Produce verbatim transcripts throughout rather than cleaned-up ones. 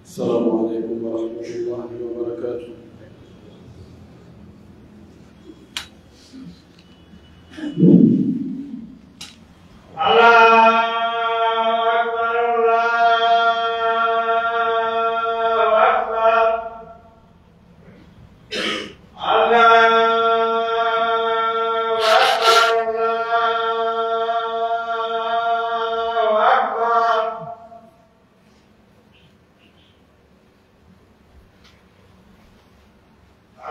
السلام عليكم ورحمة الله وبركاته. الله أكبر، الله أكبر. الله أكبر، الله أكبر.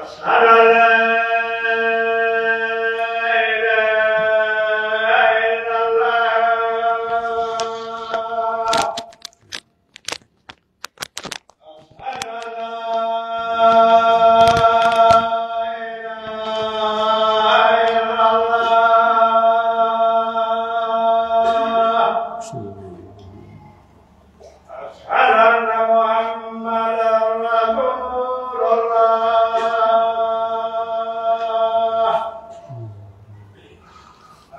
أشهد أن لا إله إلا الله. أشهد أن لا إله إلا الله. أشهد أن محمدا رسول الله.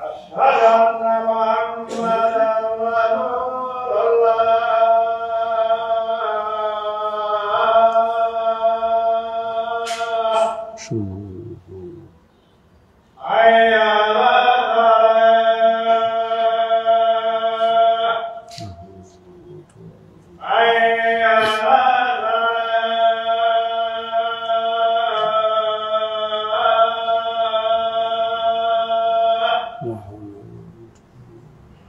أشهد أن محمدا رسول الله. حي على الصلاة. حي على الفلاح.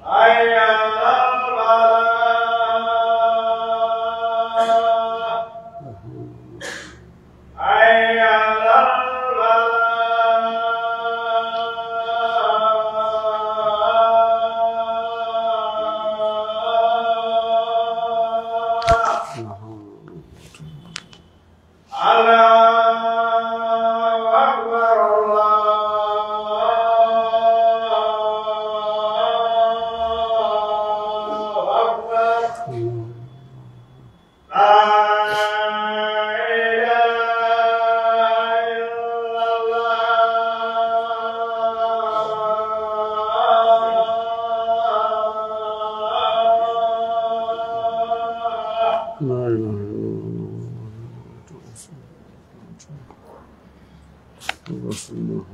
حي على الفلاح. حي على الفلاح. الله أكبر، الله أكبر. لا إله إلا الله. لا إله إلا الله.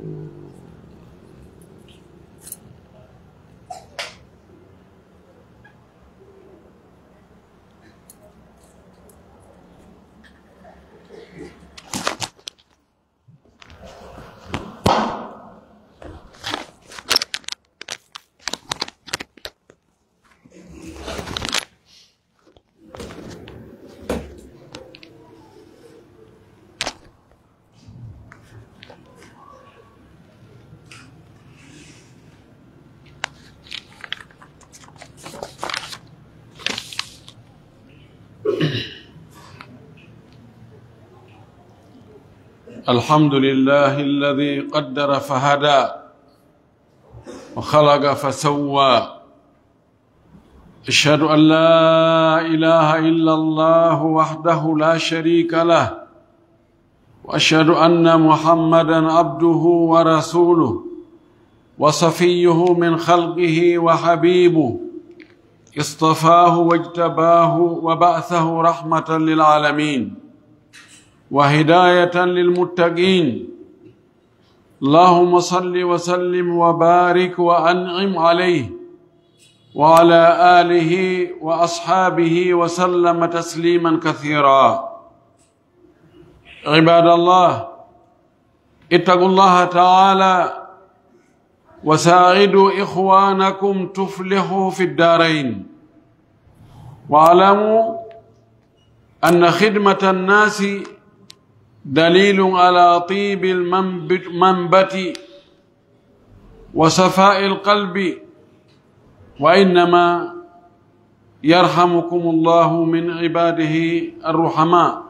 الحمد لله الذي قدر فهدى وخلق فسوى. أشهد أن لا إله إلا الله وحده لا شريك له، وأشهد أن محمدا عبده ورسوله، وصفيه من خلقه وحبيبه، اصطفاه واجتباه وبعثه رحمة للعالمين وهداية للمتقين. اللهم صل وسلم وبارك وأنعم عليه وعلى آله وأصحابه وسلم تسليما كثيرا. عباد الله، اتقوا الله تعالى وساعدوا إخوانكم تفلحوا في الدارين. واعلموا أن خدمة الناس دليل على طيب المنبت وصفاء القلب، وإنما يرحمكم الله من عباده الرحماء،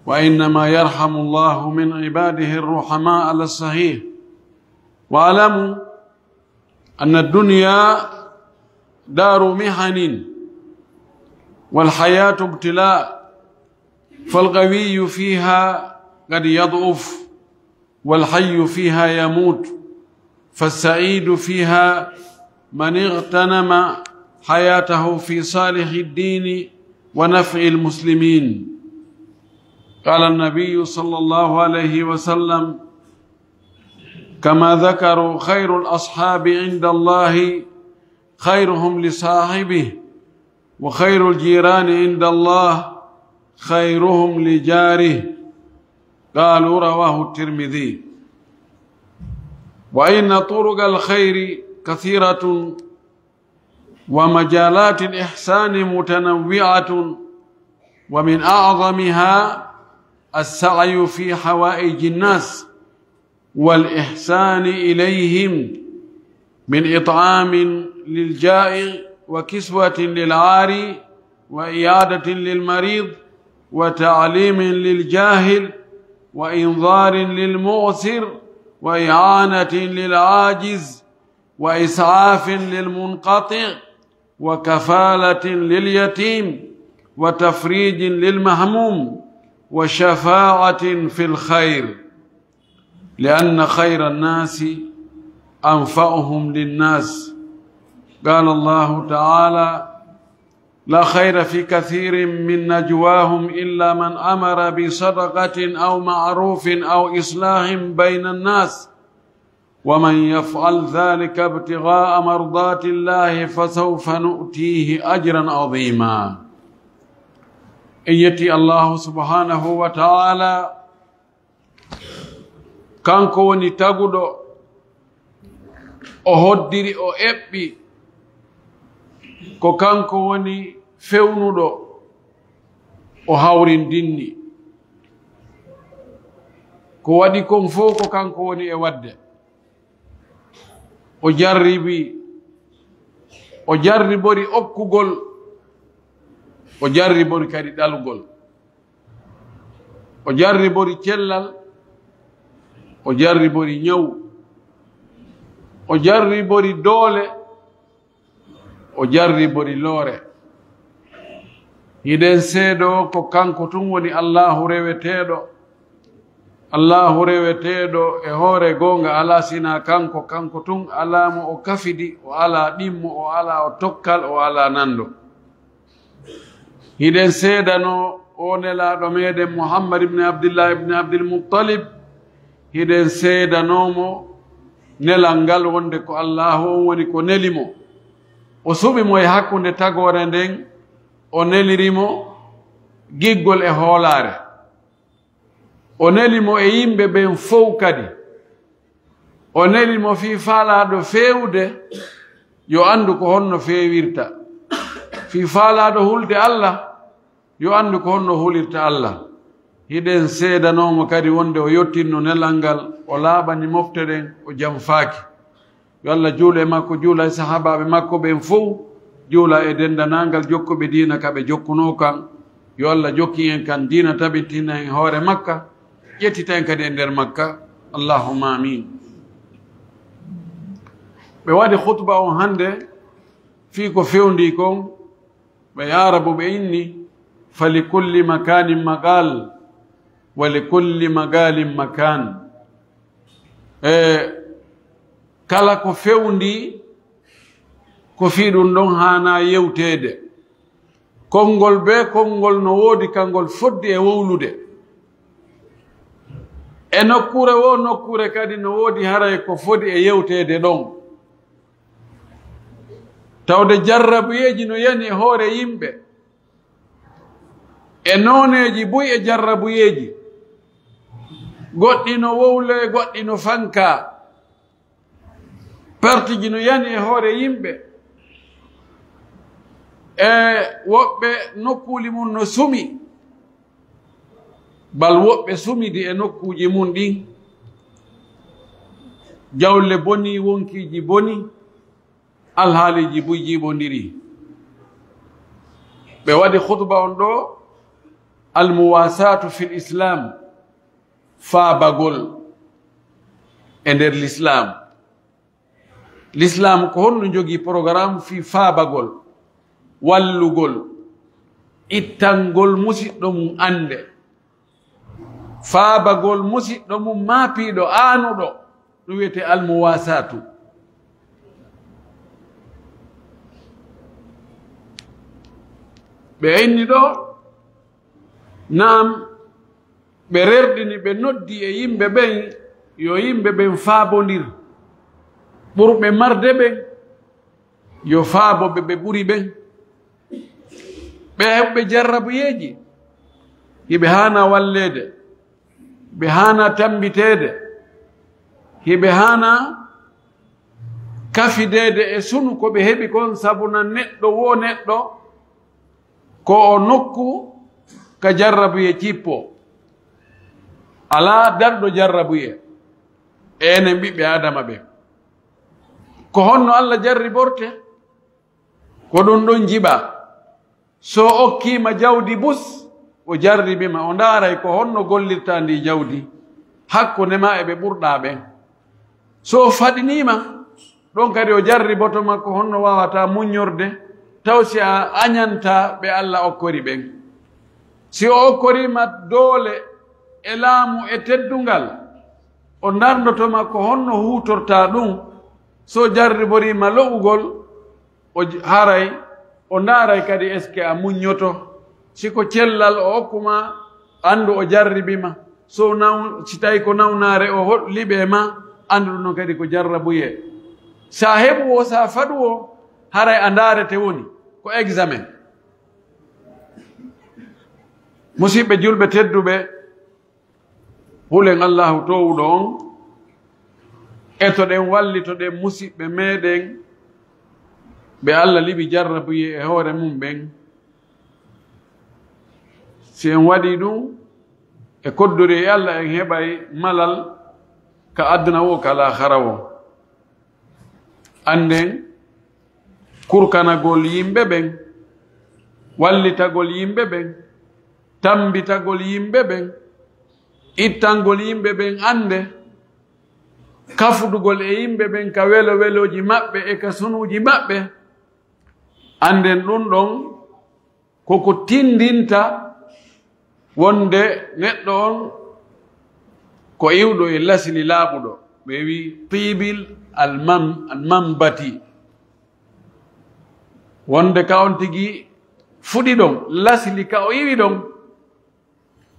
وإنما يرحم الله من عباده الرحماء على الصحيح. واعلموا أن الدنيا دار محن، والحياة ابتلاء، فالقوي فيها قد يضعف، والحي فيها يموت، فالسعيد فيها من اغتنم حياته في صالح الدين ونفع المسلمين. قال النبي صلى الله عليه وسلم، كما ذكروا، خير الأصحاب عند الله خيرهم لصاحبه، وخير الجيران عند الله خيرهم لجاره. قالوا، رواه الترمذي. وإن طرق الخير كثيرة ومجالات الإحسان متنوعة، ومن أعظمها السعي في حوائج الناس والإحسان إليهم، من إطعام للجائع وكسوة للعاري وعيادة للمريض وتعليم للجاهل وإنذار للمعسر وإعانة للعاجز وإسعاف للمنقطع وكفالة لليتيم وتفريج للمهموم وشفاعة في الخير، لأن خير الناس أنفعهم للناس. قال الله تعالى، لا خير في كثير من نجواهم إلا من أمر بصدقة أو معروف أو إصلاح بين الناس، ومن يفعل ذلك ابتغاء مرضات الله فسوف نؤتيه أجرا عظيما. En yetti Allahu subhanahu wa ta'ala, kanko woni taguɗo, o hoddiri, o eɓɓi, ko kanko woni fewnuɗo, o hawrindinni. Ko waɗi kon fow ko kanko woni e waɗde. O jarribi, o jarribori okkugol, o jarribori kadi ɗalugol. O jarribori cellal, o jarribori ñaw, o jarribori doole, o jarribori loore. Hiɗen seedoo ko kanko tun woni Allaahu reweteeɗo. Allaahu reweteeɗo e hoore goonga alaa sinaa kanko, kanko tun alaa mo o kafidi, o alaa ɗimmo, o alaa o tokkal, o alaa nanndo. Hiɗen seedanoo oo nelaaɗo meɗen Muhammad ibn Abdillah ibn Abdil Muttalib, hiɗen seedanoo mo nelal ngal wonde ko Allaahu on woni ko neli mo. O suɓi mo e hakkunde tagoore nden, o neliri mo giggol e hoolaare. O neli mo e yimɓe ɓen fow kadi. O neli mo fii faalaaɗo feewude, yo anndu ko honno feewirta. Fii faalaaɗo hulde Alla, yo anndu ko honno hulirta Alla. Hiɗen seedanoo mo kadi wonde o yottinno nelal ngal, o laaɓani mofte ɗen, o janfaaki. Yo Alla juulu e makko, juula e sahaabaaɓe makko ɓen fow, juula e denndanangal jokkuɓe diina ka ɓe jokkunoo kan. Yo Alla jokkin en kan diina, tabintina en hoore makka, ƴettita en kadi e nder makka. Allahumma amin. Ɓe waɗi khutba on hannde fii ko fewndii kon, ɓe Aarabu ɓe inni, "Fa li kulli makaanin maqaal, wa li kulli maqaalin makaan." E kala ko fewndii, Ko fii ɗun ɗon haanaa yewteede. Konngol bee konngol no woodi ka ngol foddi e wowlude. E nokkuure woo nokkuure kadi no woodi haray ko fodi e yewteede ɗon. Tawde jarrabuyeeji no yani e hoore yimɓe, e nooneeji buy e jarrabuyeeji. Goɗɗi no wowlee, goɗɗi no fankaa. Partiji no yani e hoore yimɓe. E woɓɓe nokkuuli mun no sumi. Bal woɓɓe sumidi e nokkuuji mun ɗin. Jawle bonii, wonkiiji bonii, alhaaliiji buy jiiɓondirii. Ɓe waɗi khutba on ɗoo, Almuwaasaatu fil Islaam, faabagol e nder Lislaam. Lislaam ko honno jogii programme fii faabagol, wallugol, ittangol musiɗɗo mum annde, faabagol musiɗɗo mum maapiiɗo, aanuɗo, ɗum wiyetee almuwaasaatu. Ɓe inni ɗoo, naam, ɓe rerɗini, ɓe noddi e yimɓe ɓen, yo yimɓe ɓen faabondir. Ɓurɓe marde ɓen, yo faabo ɓe ɓe ɓuri ɓen. Ɓe heɓɓe jarrabuyeeji, hiɓe haana walleede, ɓe haana tambiteede, hiɓe haana kafideede e sunu ko ɓe heɓi kon, sabu na neɗɗo woo neɗɗo ko o nokku ka jarrabuye cippo. Alaa darɗo jarrabuye e enen ɓiɓɓe Aadama ɓen. Ko honno Alla jarriborte? Ko ɗun ɗon jiɓaa. So o okkiima jawdi bus, o jarribima, o ndaaray ko honno gollirtaa ndii jawdi hakkunde maa e ɓe ɓurɗaa ɓen. So o faɗiniima, ɗon kadi o jarriboto ma ko honno waawataa muññorde, taw si a añantaa ɓe Alla okkori ɓen. Si o okkoriima doole e laamu e teddungal, o ndarndoto ma ko honno huutortaa ɗun. So jarriboriima lo'ugol, o j-, haray o ndaaray kadi est-ce que a muññoto. Si ko cellal o okku ma, anndu o jarribi ma. So naw-, si tawi ko nawnaare o ho-, liɓi e ma, anndu ɗun non kadi ko jarrabuyee. Sa heɓu o, sa faɗu o, haray a ndaarete woni ko examen. Musiɓɓe julɓe tedduɓe, hulen Allaahu toowuɗo on, etoɗen, wallitoɗen musiɓɓe meɗen ɓe Alla liɓi jarrabuyee e hoore mum ɓen. Si en waɗii ɗun, e koddoree e Alla, en heɓay malal ka aduna woo ka laakhara woo. Annden kurkanagol yimɓe ɓen, wallitagol yimɓe ɓen, tammbitagol yimɓe ɓen, ittangol yimɓe ɓen annde, kafudugol e yimɓe ɓen ka welo-welooji maɓɓe e ka sunuuji maɓɓe. Annden ɗun ɗon ko ko tinndinta wonde neɗɗo on ko iwɗo e lasli laaɓuɗo. Ɓe wi'i tiibil alman-, almanbati. Wonde ka on tigi fuɗi ɗon, lasli ka o iwi ɗon,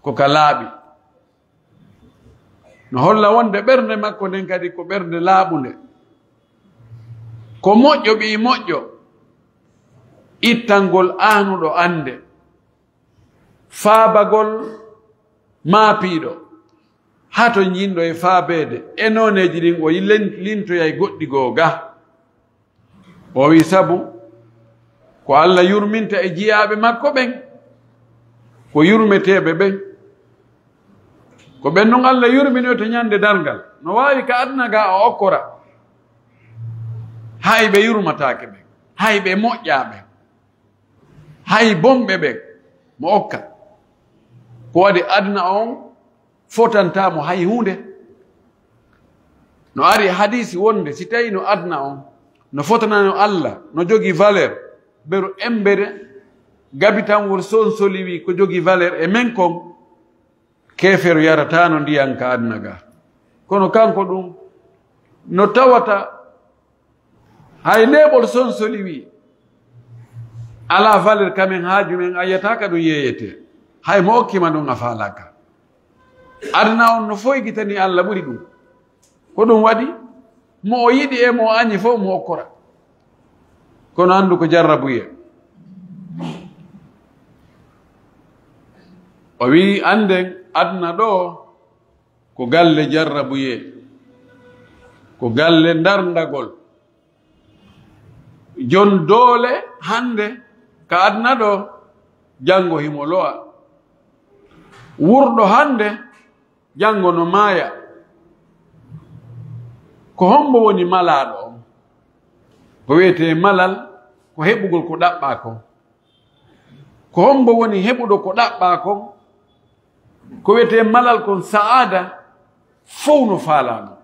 ko ka laaɓi. No holla wonde ɓernde makko nden kadi ko ɓernde laaɓunde. Ko moƴƴo ɓii moƴƴo, ittangol aanuɗo annde, faabagol maapiiɗo, haa to jinɗo e faabeede, e nooneeji ɗin o len-, lintoyay goɗɗi goo ga. O wi'i, sabu ko Alla yurminta e jiyaaɓe makko ɓen, ko yurmeteeɓe ɓen. Ko ɓen non Alla yurminoyta ɲande darngal. No waawi ka aduna ga o okkora. Hay ɓe yurmataake ɓen. Hay ɓe moƴƴaa ɓen. Hay bonɓe ɓen mo okka. Ko waɗi aduna on fotantaa mo hay huunde. No ari e hadiisi wonde si tawi no aduna on no fotanano Alla, no jogii valeur, beru embere gabitanwol sonsoliwi ko jogii valeur e men kon, keefeero yarataano ndiyan ka aduna ga. Kono kanko ɗun no tawata Hay neeɓol sonsoli wi, alaa valeur ka men haaju men, a yi'ataa ka ɗun yeeyetee. Hay mo okki ma ɗun a faalaaka. Aduna on no foygitani Alla ɓuri ɗun. Ko ɗun waɗi, mo o yiɗi e mo o aɲi fow mo okkora. Kono anndu ko jarrabuyee. O wi'i, annden aduna ɗoo ko galle jarrabuyee, ko galle ndarndagol. Jon doole hannde ka aduna ɗoo, janngo himo lo'a. Wurɗo hannde, janngo no maaya. Ko hombo woni malaaɗo on? Ko wi'etee malal, ko heɓugol ko ɗaɓɓaa kon. Ko hombo woni heɓuɗo ko ɗaɓɓaa kon? Ko wi'etee malal kon sa'aada, fow no faalaa non.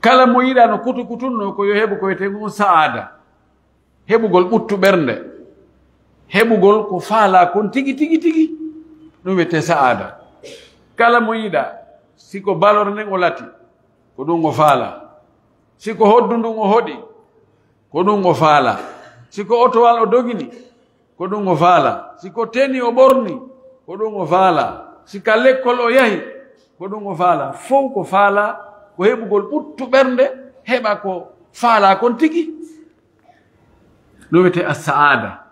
Kala mo yiɗaa no kutukutunno ko yo heɓu ko wi'etee ngon sa'aada. Heɓugol ɓuttu ɓernde. Heɓugol ko faalaa kon tigi, tigi, tigi. Ɗun wi'etee sa'aada. Kala mo yiɗaa, si ko balor nden o lati, ko ɗun o faalaa. Si ko hoddu ndun o hoɗi, ko ɗun o faalaa. Si ko otowal o dogini, ko ɗun o faalaa. Si ko teni o ɓorni, ko ɗun o faalaa. Si ka lekkol o yahi, ko ɗun o faalaa. Fow ko faalaa, ko heɓugol ɓuttu ɓernde, heɓa ko faalaa kon tigi. Ɗun wi'etee as-sa'aada.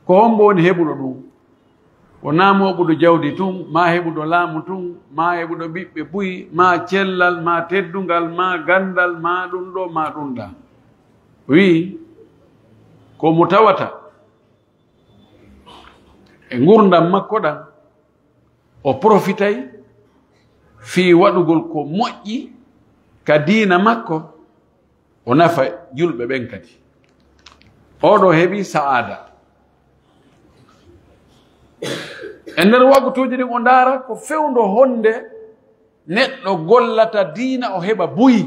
Ko hombo woni heɓuɗo ɗun? Wonaa mooɓuɗo jawdi tun, maa heɓuɗo laamu tun, maa heɓuɗo ɓiɓɓe buy, maa cellal, maa teddungal, maa ganndal, maa ɗun ɗoo, maa ɗun ɗaa. Wi'i, ko mo tawata e ngurndan makko ɗan, o profitay fii waɗugol ko moƴƴi ka diina makko, o nafa julɓe ɓen kadi. Oo ɗoo heɓii sa'aada. E nder waqtuuji ɗin o ndaara ko fewndo honde neɗɗo gollata diina o heɓa buy.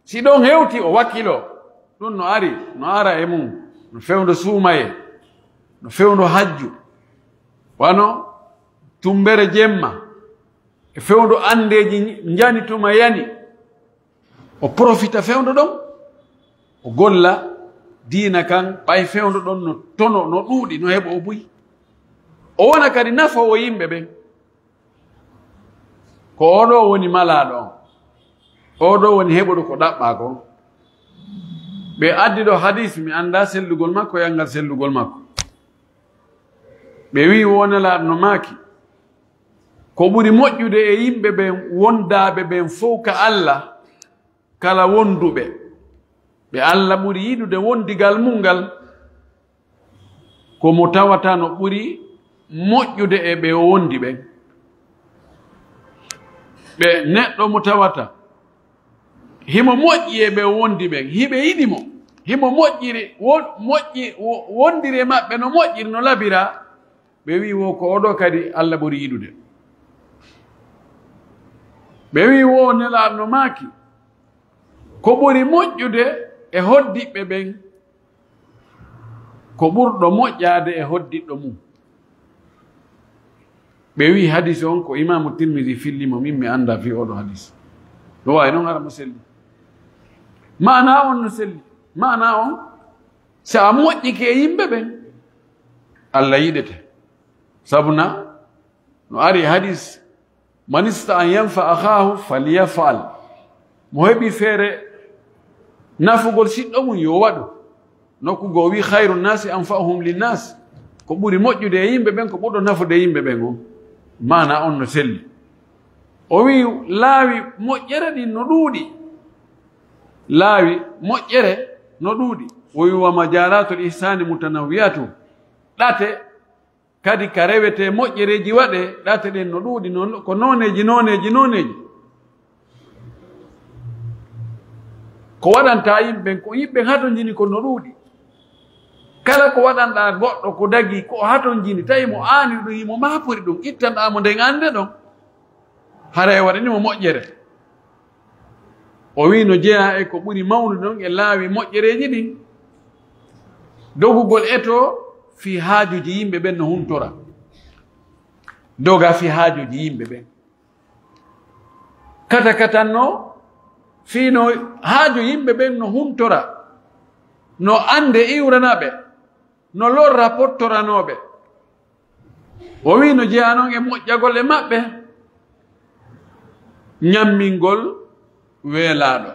Si ɗon hewti o wakkiloo, ɗun no ari, no ara e mun, no fewndo suumayee, no fewndo hajju, wano tumbere jemma, e fewndo anndeeji njani tuma yani, o profita fewndo ɗon, o golla diina kan, ɓay fewndo ɗon no tono, no ɗuuɗi, no heɓa o buy. O wona kadi nafoowo yimɓe ɓen. Ko oo ɗoo woni malaaɗo on. Oo ɗoo woni heɓuɗo ko ɗaɓɓaa kon. Ɓe addi ɗoo hadis, mi anndaa sellugol makko e anngal sellugol makko. Ɓe wi'i, woo Nelaaɗo no maaki, ko ɓuri moƴƴude e yimɓe ɓen wondaaɓe ɓen fow ka Alla, kala wonduɓe ɓe Alla ɓuri yiɗude wondigal mun ngal, ko mo tawata no ɓuri moƴƴude e ɓe o wondi ɓen. Ɓe neɗɗo mo tawata himo moƴƴi e ɓe o wondi ɓen, hiɓe yiɗi mo, himo moƴƴiri, wo-, moƴƴi, wo-, wondiri e maɓɓe no moƴƴiri, no labiraa, ɓe wi'i woo ko oo ɗoo kadi Alla ɓuri yiɗude. Ɓe wi'i woo Nelaaɗo no maaki, ko ɓuri moƴƴude e hoddiɓɓe ɓen, ko ɓurɗo moƴƴaade e hoddiɗɗo mum. Ɓe wi'i hadis on ko Imaamu Tirmidi filli mo, min mi anndaa fii oo ɗoo hadis. No waawi non hara mo selli. Maanaa on no selli. Maanaa on, si a moƴƴike e yimɓe ɓen, Alla yiɗete. Sabu na, no ari e hadis, "Man istata an yanfa akhaahu falyafal." Mo heɓi feere nafugol siɗɗo mum, yo waɗu. Nokku goo o wi'i, "Khayru nnaasi anfa'uhum linnaas." Ko ɓuri moƴƴude e yimɓe ɓen, ko ɓurɗo nafude e yimɓe ɓen on. Maanaa on no selli. O wi'i, laawi moƴƴere ɗin no ɗuuɗi. Laawi moƴƴere no ɗuuɗi. O wi'i, "Wa majaalatul ihsaani mutanawwi'atun." Ɗate kadi ka rewetee moƴƴereeji waɗee, ɗate ɗen no ɗuuɗi, no, ko nooneeji, nooneeji, nooneeji. Ko waɗantaa yimɓe ɓen, ko yimɓe ɓen hatonjini kon no ɗuuɗi. Kala ko waɗanɗaa goɗɗo ko dagii, ko o hatonjini, tawi mo aani ɗum, himo maapori ɗum, ittanɗaa mo nden annde ɗon. Haray waɗani mo moƴƴere. O wi'i no jeyaa e ko ɓuri mawnude ɗon e laawi moƴƴereeji ɗin. Dogugol eto fii haajuuji yimɓe ɓen no huntora. Doga fii haajuuji yimɓe ɓen. Kata katan no Fii no haaju yimɓe ɓen no huntora, no annde iwrana ɓe, no lorra pottoranoo ɓe. O wi'i no jeyaa non e moƴƴagol e maɓɓe, ɲammingol weelaaɗo,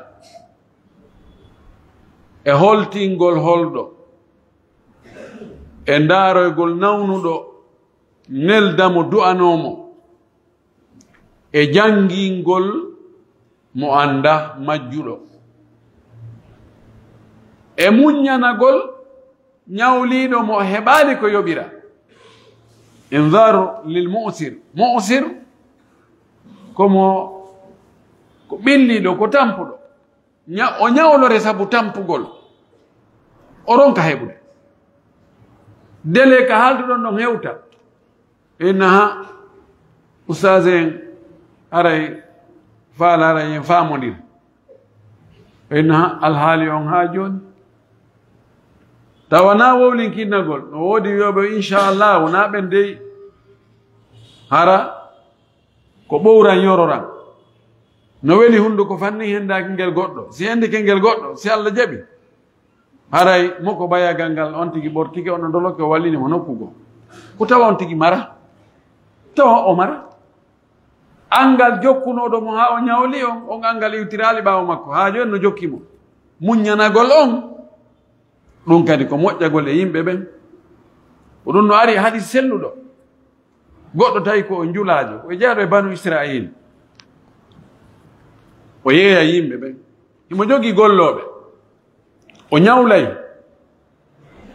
e holtingol holɗo, e ndaaroygol nawnuɗo, nelda mo, du'anoo mo, e janngingol mo anndaa majjuɗo, e muɲɲanagol ɲawliiɗo mo heɓaali ko yoɓira. Inzaru lil mu'sir. Mu'sir ko mo, ko ɓilliiɗo, ko tampuɗo. Ɲa-, o ɲawlore sabu tampugol. O ronka heɓude. Dele ka haalduɗon ɗon hewta. Inna ha, ustaas en, haray faala, haray en faamondir. Inna ha, alhaali on haa jooni. Tawa na wowlin kinnagol. No woodi wi'ooɓe, "Insha Allah, wonaa ɓen dey. Hara ko ɓowran yororan." No weli hunduko fanni hendaaki ngel goɗɗo. Si hendike ngel goɗɗo, si Allah jaɓi. Haray mo ko bayagal ngal on tigi ɓortike, on no doloke, o wallini mo nokku goo. Ko tawa on tigi mara? Tawa o mara. Angal jokkunooɗo mo haa o ɲawli on, on angal iwtiraali ɓaawo makko. Haa jooni no jokki mo. Muɲɲanagol on, ɗun kadi ko moƴƴagol e yimɓe ɓen. Ko ɗun no ari e hadis selluɗo. Goɗɗo tawi ko o njulaajo, o jeyaaɗo e Banu Isra'iil. O yeeya yimɓe ɓen. Himo jogii gollooɓe. O ɲawlay.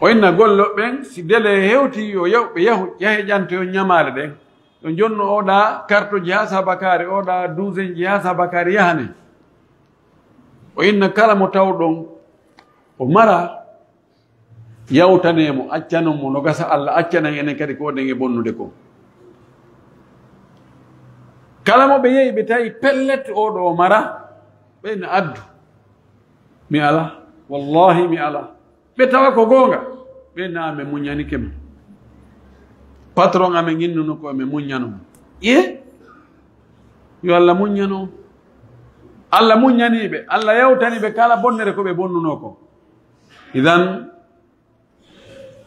O inna gollooɓe ɓen, si dele hewti, yo yaw-, ɓe yahu, yahe ƴantoyon ɲamaale ɗen. Yo jonno oɗa kartoji haa sabakaare, oɗa duusenji haa sabakaare yahane. O inna kala mo tawɗon o mara, yawtanee mo, accanon mo, no gasa Alla accanan enen kadi ko oɗen e bonnude kon. Kala mo ɓe yehi, ɓe tawi pellet, oo ɗoo o mara, ɓe na addu. Mi ala, wallahi mi ala. Ɓe tawa ko goonga, ɓe na, "Amen muɲɲanike mo. Patron amen innuno ko amen muɲɲano mo." Iye? Yo Alla muɲɲano. Alla muɲɲanii ɓe, Alla yawtanii ɓe kala bonnere ko ɓe bonnunoo ko. Idan,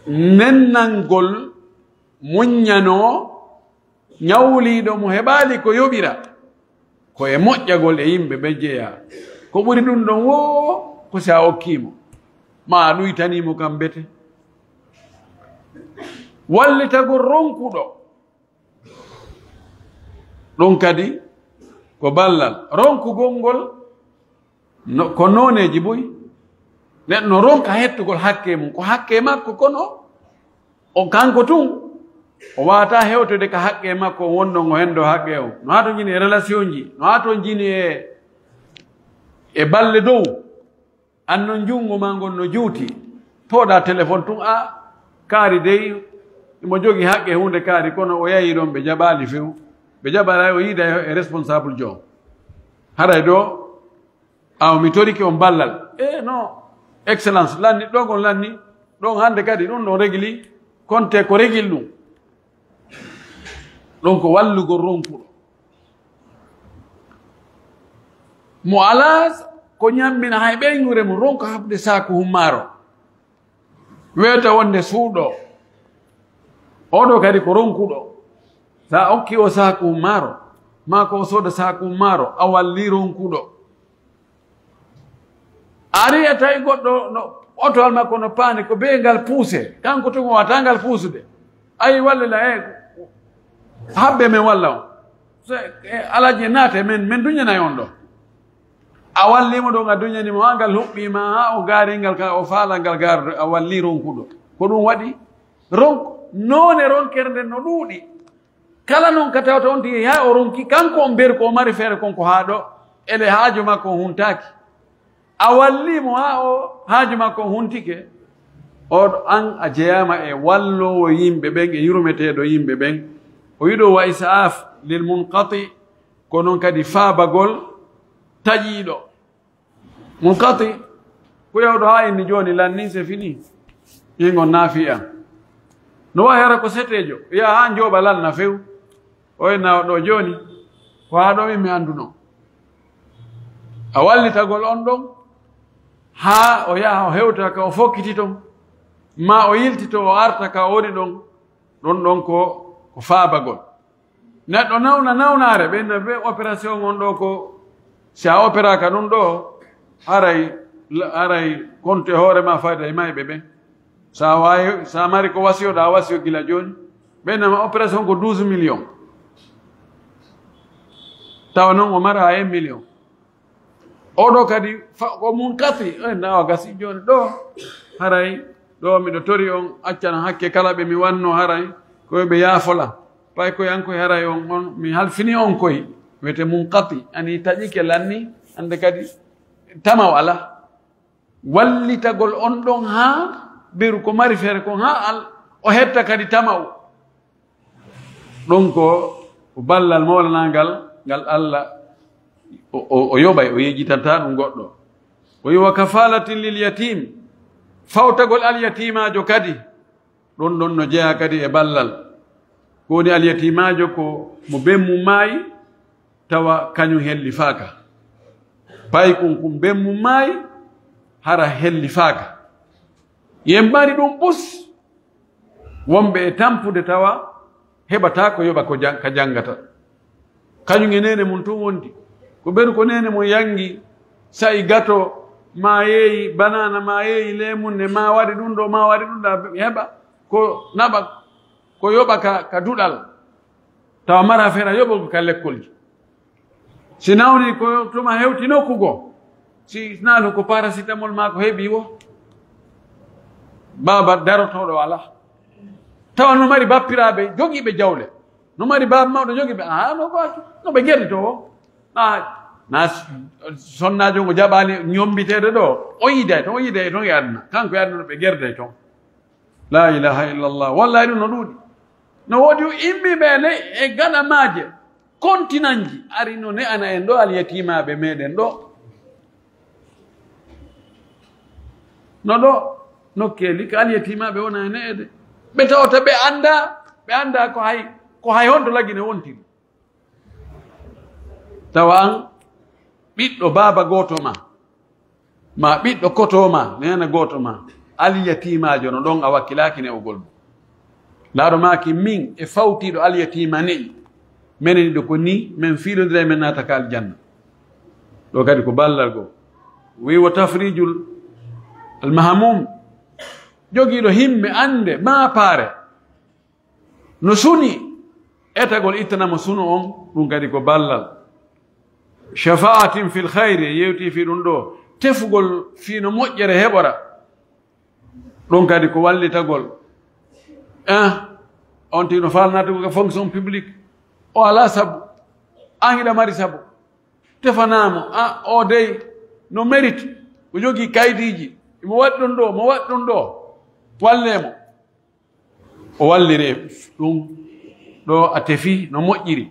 nennangol muɲɲanoo ɲawliiɗo mo heɓaali ko yoɓira, ko e moƴƴagol e yimɓe ɓe jeyaa. Ko ɓuri ɗun ɗon woo, ko si a okkii mo, maa a ɗuytanii mo kam bete. Wallitagol ronkuɗo. Ɗun kadi ko ballal. Ronkugol ngol no, ko nooneeji buy. Neɗɗo no ronka hettugol hakkee mun. Ko hakkee makko, kono o kanko tun, o waawataa hewtude ka hakkee makko, wonɗon o henndo hakkee on. No haa to njini e relationji, no haa to njini e, e balle dow. An non junngo maa ngon no juuti. Tooɗaa telefon tun, a kaari dey, himo jogi haqqe huunde kaari, kono o yahi ɗon ɓe jaɓaali few. Ɓe jaɓaali, o yiida e responsable jo. Haray ɗoo, aw mi torike on ballal. E no, excellence, lanni, ɗon on lanni, ɗon hannde kadi ɗun ɗon regili, konte ko regil ɗun. Ɗon ko wallugol ronkuɗo. Mo alaa ko ɲammina hay ɓeynguure mum, ronka haɓude saaku hummaaro. Weeta wonde suuɗo. Oo ɗoo kadi ko ronkuɗo. Sa okki o saaku hummaaro, maa ko o sooda saaku hummaaro, a wallii ronkuɗo. A ari a tawi goɗɗo no, otowal makko no paani, ko bee ngal puuse. Kanko tun o wata ngal puusude. Ayi, wallila, e, habbe men walla on. So, e, Alhaji, naate, men, men duɲanay on ɗoo. A wallii mo ɗon, a duɲani mo, haa ngal huɓɓii ma, haa o gaari ngal ka, o faala ngal gaarude, a wallii ronkuɗo. Ko ɗun waɗi ronk-, noone ronkere nden no ɗuuɗi. Kala non ka tawata on tigi, haa o ronki, kanko on beru ko o mari feere kon ko haa ɗoo, ele haaju makko on huntaaki. A wallii mo haa o haaju makko on huntike. Oo ɗoo an a jeyaama e walloowo yimɓe ɓen, e yurmeteeɗo yimɓe ɓen. O wi'i ɗoo wa is'af lil munqati, ko non kadi faabagol taƴiiɗo. Munqati, ko yawɗo haa inni jooni lanni, c'est fini. Min on naafi an. No wa'i hara ko seteejo, wi'a haa njooɓa lanna few. O inna o ɗoo jooni, ko haa ɗoo min mi anndunoo. A wallitagol on ɗon, haa o yaha o hewta ka o fokkiti ton, maa o yiltito o arta ka o woni ɗon, ɗon ɗon ko, ko faabagol. Neɗɗo nawna nawnaare, ɓen na ɓe opération on ɗo ko, si a opéraaka ɗum ɗo, haray, haray kontu e hoore ma fayda e mayɓe ɓen. Sa waawi, sa mari ko wasiyoɗa, wasiyo gila jooni. Ɓen na ma opération ko douze millions. Tawa non o mara un million. Oɗo kadi fa-, ko mun kasi, eh, na o gasi jooni ɗo. Haray, ɗo miɗo tori on, accan hakke kala ɓe mi wanno haray, ko ɓe yaafola. Pay koy an koy haray on, on, mi halfini on koy. Wiyete mun kasi, ani taƴike lanni, hande kadi tama o ala. Wallitagol on ɗon haa beru ko mari feere kon, haa al-, o hetta kadi tama o. Ɗum ko, ko ballal mawlanangal ngal Alla o, o, o yoɓay, o yejjitanta ɗum goɗɗo. O yi wa kafalatin lil yatim, fawtagol alyatimaajo kadi, ɗum ɗon no jeyaa kadi e ballal. Ko woni alyatimaajo ko mo ben mum maayi, tawa kañum hellifaaka. Paykun kun ben mum maayi, hara hellifaaka. Yen mari ɗum ɓus, wonɓe e tampude tawa heɓataa ko yoɓa ko jan-, ka janngata. Kañum e neene mum tun wondi. Ko ɓeru ko neene mum yangi, sa'i gato, maa yeeyi banana, maa yeeyi leemunne, maa waɗi ɗum ɗo, maa waɗi ɗum ɗa, heɓa ko naɓa, ko yoɓa ka, ka duɗal. Tawa mara feera yoɓo ka lekkolji. Si nawni ko tuma hewti nokku goo. Si naalu ko paracetamol maa ko heɓi wo. Baaba darotooɗo alaa. Tawa no mari bappiraaɓe jogiiɓe jawle. No mari baaba mawɗo jogiiɓe, ah, no ko, no ɓe gerdito wo. Ah, na s-, sonnaajo ngo jaɓaani ñombiteede ɗo. O yiday ton, o yiday ton e aduna. Kanko e aduna no ɓe gerday ton. La ilaha illallah. Wallahi ɗum no ɗuuɗi. No woodi yimɓe ɓe ne e gaɗa maaje, kontinanji, ari no ne'ana en ɗo alyatiimaaɓe meɗen ɗo. No ɗo, nokkeeli ka alyatiimaaɓe wona e ne'ede. Ɓe tawata ɓe annda, ɓe annda ko hay, ko hay honto lagine wontiri. Tawa an, ɓiɗɗo baaba gooto ma, ma ɓiɗɗo koto ma, neene gooto ma, alyatiimaajo no ɗon a wakkilaaki ne'ugol mo. Laaɗo maaki min e fawtiiɗo alyatiima ne'i, menen ɗiɗo ko ni, men fiilondira e men naata ka aljanna. Ɗo kadi ko ballal goo. Wi wo tafrijul almahamum, jogiiɗo himme annde, maapaare. No suni, etagol ittana mo sunu on, ɗum kadi ko ballal. Shafa'atin fil khayri, yewti fi ɗum ɗo, tefugol fii no moƴƴere heɓora. Ɗum kadi ko wallitagol. Eh, on tigi no faala naatugol ka fonction publique. O alaa sabu. An hiɗa mari sabu. Tefanaamo, a, o dey, no mérite. O jogii kaydiiji. Mo waɗi ɗum ɗo, mo waɗi ɗum ɗo. Wallee mo. O walliri e ɗum ɗo a tefi no moƴƴiri.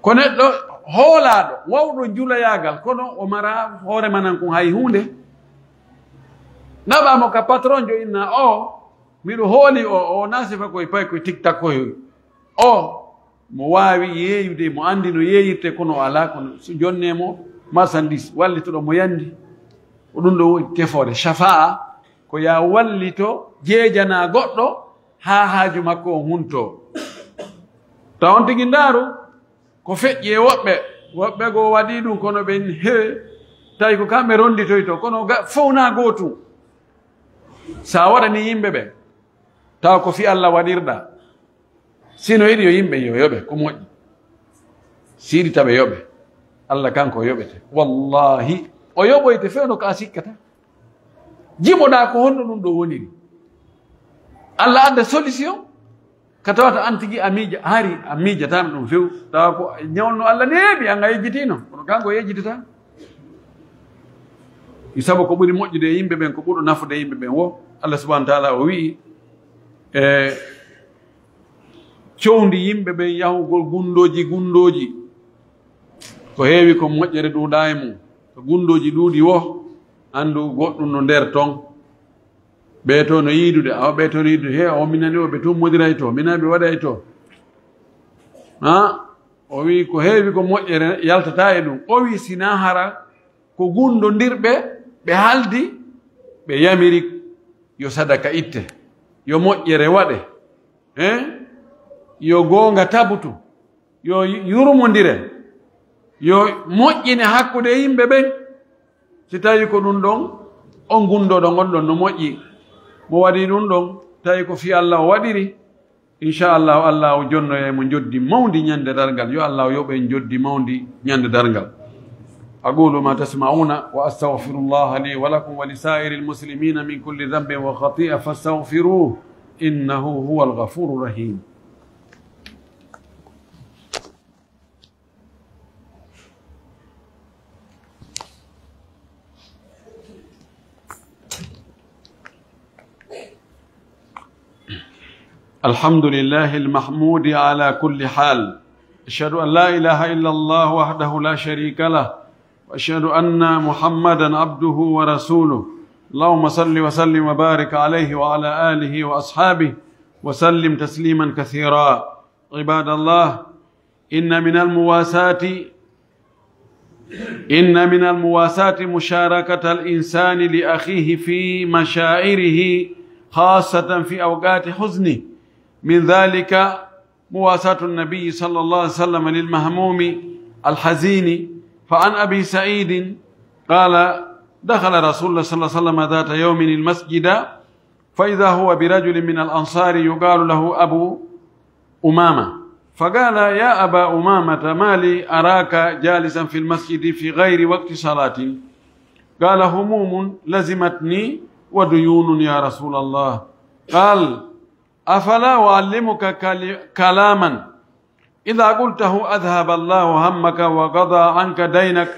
Ko neɗɗo hoolaaɗo, wawɗo julayaagal, kono o mara hoore manan kun hay huunde. Naɓaa mo ka patron jo inna o, miɗo hooli o, o na sifa koye pay koye TikTok koye. O, mo waawi yeeyude, mo anndi no yeeyirte, kono o alaa, kono so jonnee mo marchandise, wallitoɗo mo yandi. Ko ɗum ɗo woni tefoore. Shafaa, ko yaa wallito, jeejanaa goɗɗo, haa haaju makko on huntoo. Tawa on tigi ndaaru, ko feƴƴi e woɓɓe, woɓɓe goo waɗii ɗum, kono ɓen heewi, tawi ko kamɓe ronnditoytoo, kono ga-, fow naa gootum. Sa waɗanii yimɓe ɓen, tawa ko fii Alla waɗirɗaa. Si no yiɗi yo yimɓe yo yoɓe, ko moƴƴi. Si yiɗi tawa ɓe yoɓe, Alla kanko o yoɓete. Wallaahi, o yoɓoyte fewndo ko a sikkata. Jiɓoɗaa ko honno ɗum ɗo woniri. Alla adda solution, ka tawata an tigi a miija, hari a miijataano ɗum few. Tawa ko ñawno Alla neeɓi, an a yejjitiino, kono kanko o yejjitataa. Sabu ko ɓuri moƴƴude e yimɓe ɓen, ko ɓuri nafude e yimɓe ɓen wo, Alla subhanahu wa taala o wi'i, e, cowndi yimɓe ɓen yahugol gundooji, gundooji. Ko heewi ko moƴƴere ɗuuɗaa e mum. Ko gundooji ɗuuɗi wo, anndu goɗɗum no nder ton. Ɓee to no yiidude, awa ɓee to no yiidude, he, o minani o ɓe tun modiray to, mina ɓe waɗay to. Ha? O wi'i ko heewi ko moƴƴere yaltataa e ɗum. O wi'i sinaa hara ko gundondirɓe, ɓe haldi, ɓe yamiri yo sadaka itte, yo moƴƴere waɗe, eh? Yo goonga tabutu, yo yurmondire, yo moƴƴine hakkunde yimɓe ɓen. Si tawi ko ɗum ɗon, on gundooɗo ngon ɗon no moƴƴi, mo waɗi ɗum ɗon, tawi ko fii Allah o waɗiri, Inchallahu, Allahu jonnoyay mo njoddi mawndi ñande darngal. Yo Allahu yoɓ en njoddi mawndi ñande darngal. أقول ما تسمعون وأستغفر الله لي ولكم ولسائر المسلمين من كل ذنب وخطيئة فاستغفروه إنه هو الغفور الرحيم. الحمد لله المحمود على كل حال. أشهد أن لا إله إلا الله وحده لا شريك له، وأشهد أن محمدا عبده ورسوله. اللهم صل وسلم وبارك عليه وعلى آله وأصحابه وسلم تسليما كثيرا. عباد الله، إن من المواساة إن من المواساة مشاركة الإنسان لأخيه في مشاعره، خاصة في أوقات حزنه. من ذلك مواساة النبي صلى الله عليه وسلم للمهموم الحزين. فعن أبي سعيد قال: دخل رسول الله صلى الله عليه وسلم ذات يوم المسجد، فإذا هو برجل من الأنصار يقال له أبو أمامة، فقال: يا أبا أمامة، ما لي أراك جالسا في المسجد في غير وقت صلاة؟ قال: هموم لزمتني وديون يا رسول الله. قال: أفلا أعلمك كل-، كلاما إذا قلته أذهب الله همك وقضى عنك دينك؟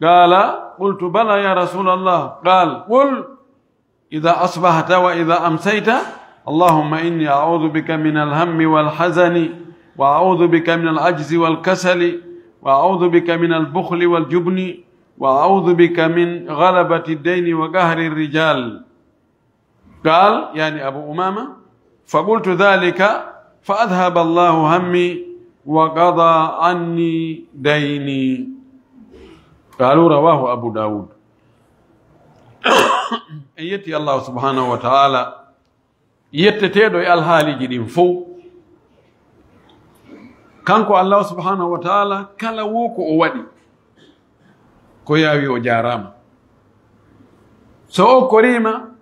قال: قلت: بلى يا رسول الله. قال: قل: إذا أصبحت وإذا أمسيت، اللهم إني أعوذ بك من الهم والحزن، وأعوذ بك من العجز والكسل، وأعوذ بك من البخل والجبن، وأعوذ بك من غلبة الدين وقهر الرجال. قال، يعني أبو أمامة، فقلت ذلك فأذهب الله همي وقضى عني ديني. قالوا رواه أبو داود. En yetti Allahu subhanahu wa ta'ala, yetteteeɗo e alhaaliiji ɗin fow. Kanko Allahu subhanahu wa ta'ala, kala wo ko o waɗi, ko yaawi o jaaraama. So o okkoriima,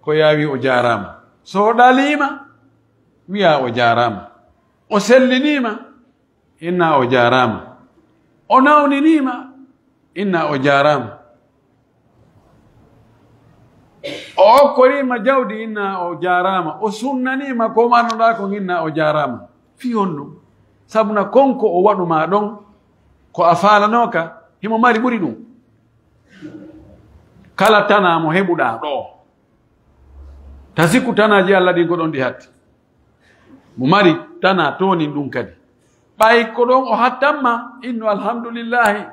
ko yaawi o jaaraama. So o ɗaliima, wi'a o jaaraama. O selliniima, inna o jaaraama. O nawniniima, inna o jaaraama. O okkoriima jawdi, inna o jaaraama. O sunnaniima ko marnoɗaa kon, inna o jaaraama. Fii honɗun? Sabuna kon ko o waɗu maa ɗon, ko a faalanooka, himo mari ɓuri ɗun. Kala tanaa mo heɓuɗaa ɗoo, ta sikku tanaaji Alla ɗin ko ɗon ɗi hatti. Mo mari tanaa toonin ɗun kadi. Ɓay ko ɗon o hattanma, innu alhamdulillahi.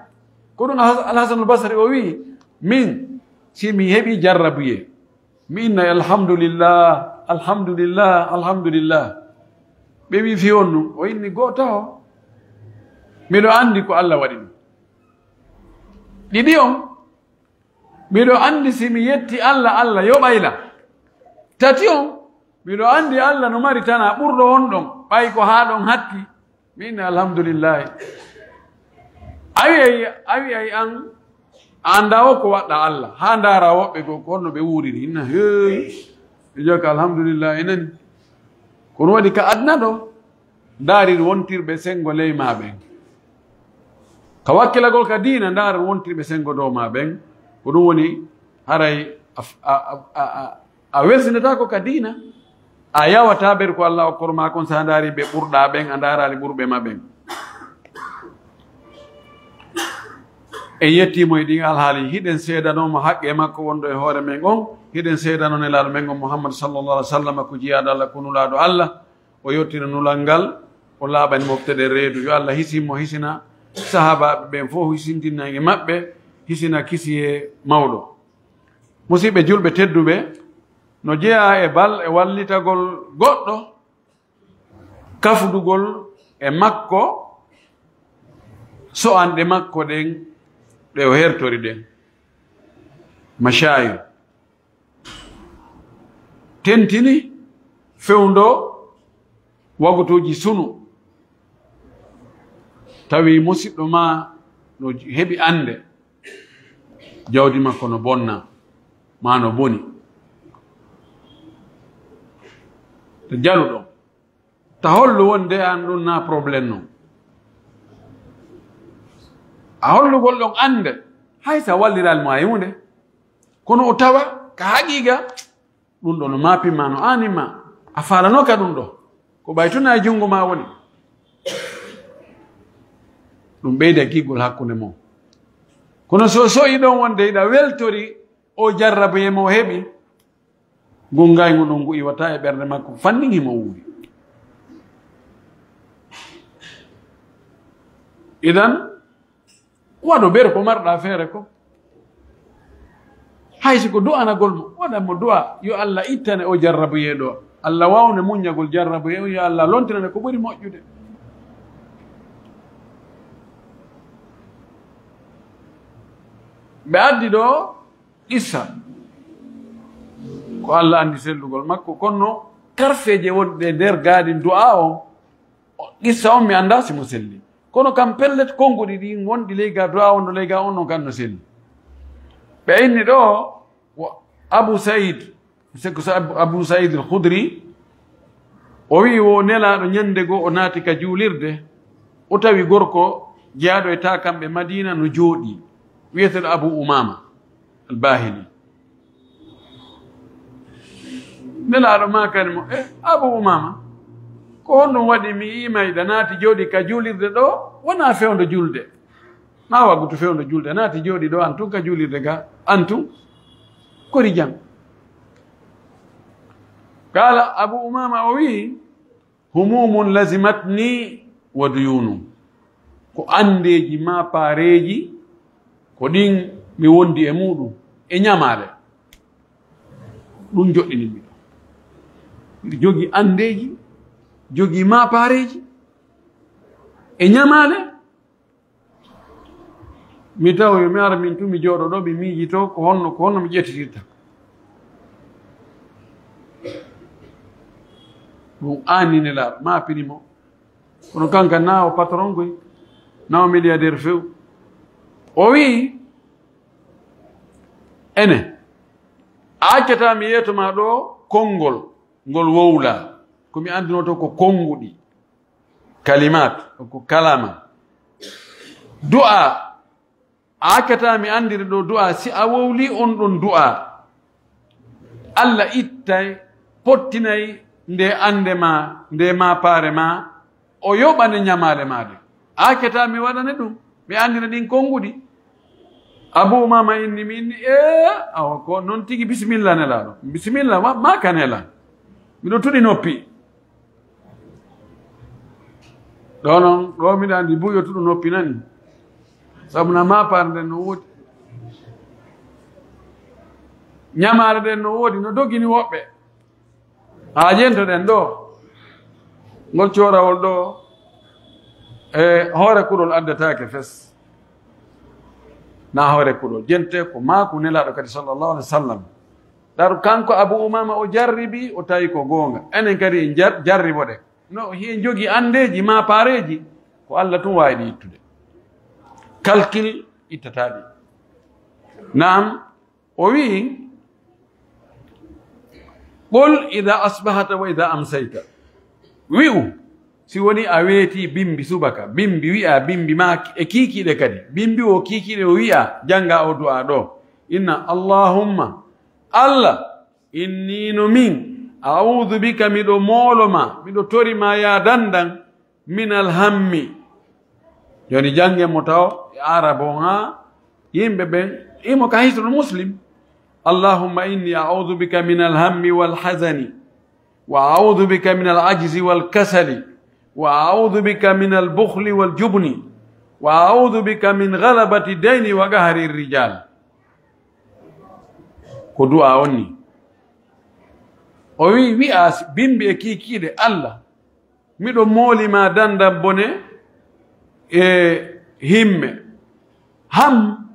Ko ɗun Al-, Al-Hasanul Basri o wi'i, min, si mi heɓi jarrabuyee, mi inna alhamdulillah, alhamdulillah, alhamdulillah. Ɓe wi'i fii honɗun, o inni goo taho, miɗo anndi ko Alla waɗi ɗun. Ɗiɗi on, miɗo anndi si mi yetti Alla, Alla yoɓay lan. Tati on, miɗo anndi Alla no mari tanaa ɓurɗo on ɗon, ɓay ko haa ɗon hatti, mi inna alhamdulillahi. A wi'ay, a wi'ay an, a anndaa wo ko waɗɗaa Alla, haa ndaaraa woɓɓe goo, ko honno ɓe wuuriri, inna heey, ɓe jooka alhamdulillahi nani. Ko ɗun waɗi ka aduna ɗoo, ndaarir wontirɓe senngo ley maa ɓen. Ka wakkilagol ka diina, ndaarir wontirɓe senngo dow maa ɓen. Ko ɗun woni haray a, a, a, a, a, a welsindataako ka diina. A yawataa ɓen ko Alla okkor maa kon, si a ndaarii ɓe ɓurɗaa ɓen, a ndaaraali ɓurɓe maa ɓen. En yettii mo e ɗin alhaali. Hiɗen seedanoo mo haqqee makko wonɗo e hoore men on. Hiɗen seedanoo Nelaaɗo men on Muhammad sallallahu alaihi wa sallam, ko jiyaaɗo Alla, ko nulaaɗo Alla. O yottira nulal ngal, o laaɓani mofte ɗen reedu. Yo Alla hisin mo, hisina sahaabaaɓe ɓen fow, hisindina e maɓɓe, hisina kisiyee mawɗo. Musiɓɓe julɓe tedduɓe, no jeyaa e bal e wallitagol goɗɗo, kafdugol e makko, so'anɗe makko ɗen ɗe o hertori ɗen, mashayir, tentini fewndo wagutuuji sunu, tawi musiɗɗo ma no heɓi annde, jawdi makko no bonna, maa no boni. To jaluɗo, ta hollu wonde an ɗun na problème non. A hollugol ɗon annde, hay sa walliral mo e huunde. Kono o tawa ka haqiqa, ɗun ɗo no maapima, no aanima, a faalano ka ɗun ɗo. Ko ɓay tun e junngo ma woni. Ɗun ɓeyda giggol hakkunde mon. Kono so so'i ɗon wonde hiɗa weltori o jarrabu e mo heɓi, ngun ngaygu ɗun ngu iwata e ɓernde makko, fannin himo wuuri. Idan, waɗu ber ko marɗa feere ko. Hay si ko du'anagol mo, waɗan mo du'a, yo Allah ittane o jarrabuyee ɗo. Allah wawne muññagol jarrabuyee on, yo Allah lontinane ko ɓuri moƴƴude. Ɓe addi ɗo qissa. Ko Allah anndi sellugol makko, kono karfeeje wonɗe nder gaadin du'a on, qissa on mi anndaa si mo selli. Kono kam pellet, konnguɗi ɗin wonɗi ley ga du'a on, no ley ga on, non kan no selli. Ɓe inni ɗo, wo Abu Sa'id, c'est que Abu, Abu Sa'id al-Khudri, o wi'i wo Nelaaɗo ñande goo o naati ka juulirde, o tawi gorko jeyaaɗo e taakamɓe Madiina no jooɗii, wi'eteeɗo Abu Umaama al-Baahili. Nelaaɗo maakani mo, "E, Abu Umaama, ko honɗun waɗi mi yi'i ma hiɗa naati jooɗii ka juulirde ɗo, wonaa fewndo julde? Na wagutu fewndo julde, naati jooɗii ɗo an tun ka juulirde ga, an tun? Kori jam." Qaala Abu Umaama o wi'i, "Humumun lazimatni wa duyunun." Ko anndeeji maa paareeji, ko ɗin mi wondi e muɗum, e ñamaale. Ɗum joɗɗini mi ɗo. Miɗo jogii anndeeji, jogii maa paareeji, e ñamaale. Mi taw yo mi ara min tun mi jooɗo ɗo, mi miijito ko honno, ko honno mi ƴettitirta. Ɗum aani Nelaaɗo, maa pini mo. Kono kanka na o patron koy, na o milliardaire few. O wi'i, ene, a accataa mi yeeto maa ɗo konngol, ngol wowlaa. Ko mi anndinotoo ko konnguɗi. Kalimat, ko kalama. Du'a, a accataa mi anndira ɗo du'a, si a wowlii on ɗon du'a, Alla ittay, pottinay nde annde maa, nde maapaare maa, o yoɓane ñamaale maa ɗen. A accataa mi waɗane ɗum, mi anndina ɗin konnguɗi. Abu Umaama inni mi inni, ee, awa ko non tigi, bisimilla Nelaaɗo. Bisimilla, ma, ma ka Nelaaɗo. Miɗo tuɗi noppi. Ɗo non, ɗo miɗo anndi buy o tuɗu noppi nani. Sabu na maapaare nden no woodi. Ñamaare nden no woodi, no dogini woɓɓe. Haa jento ɗen ɗo. Ngol coorawol ɗo, e hoore kuɗol addataake fes. Na hoore kuɗol. Jente ko maaku Nelaaɗo kadi sallallahu alaihi wasallam. Ɗaru kanko Abu Umaama o jarribi, o tawi ko goonga. Enen kadi en jar-, jarriboɗen. No hiɗen jogii anndeeji maa paareeji, ko Alla tun waawi ɗi ittude. Calcul ittataa ɗi. Naam, o wi'i, "Qul idha asbahta wa idha amsayta." Wi'u, si woni a weetii bimbi subaka, bimbi wi'a, bimbi maa e kiikiiɗe kadi. Bimbi o kiikiiɗe o wi'a, jannga o du'a ɗo. Inna Allahumma, Alla, inni no min, a'udhu bika, miɗo moolo ma, miɗo tori ma ya dandan, minal hammi. Jooni janngen mo taw e Arab on haa yimɓe ɓen imo ka Hisnul Muslim. Allahumma inni a'udhu bika minal hammi wal hazani, wa a'udhu bika minal ajzi wal kasali, wa a'udhu bika minal bukhli wal jubni, wa a'udhu bika min ghalabati dayni wa qahri rijal. Ko du'a on ni. O wi'i, wi'a bimbi e kiikiiɗe, Alla, miɗo mooli ma dandan bone e Himme. Ham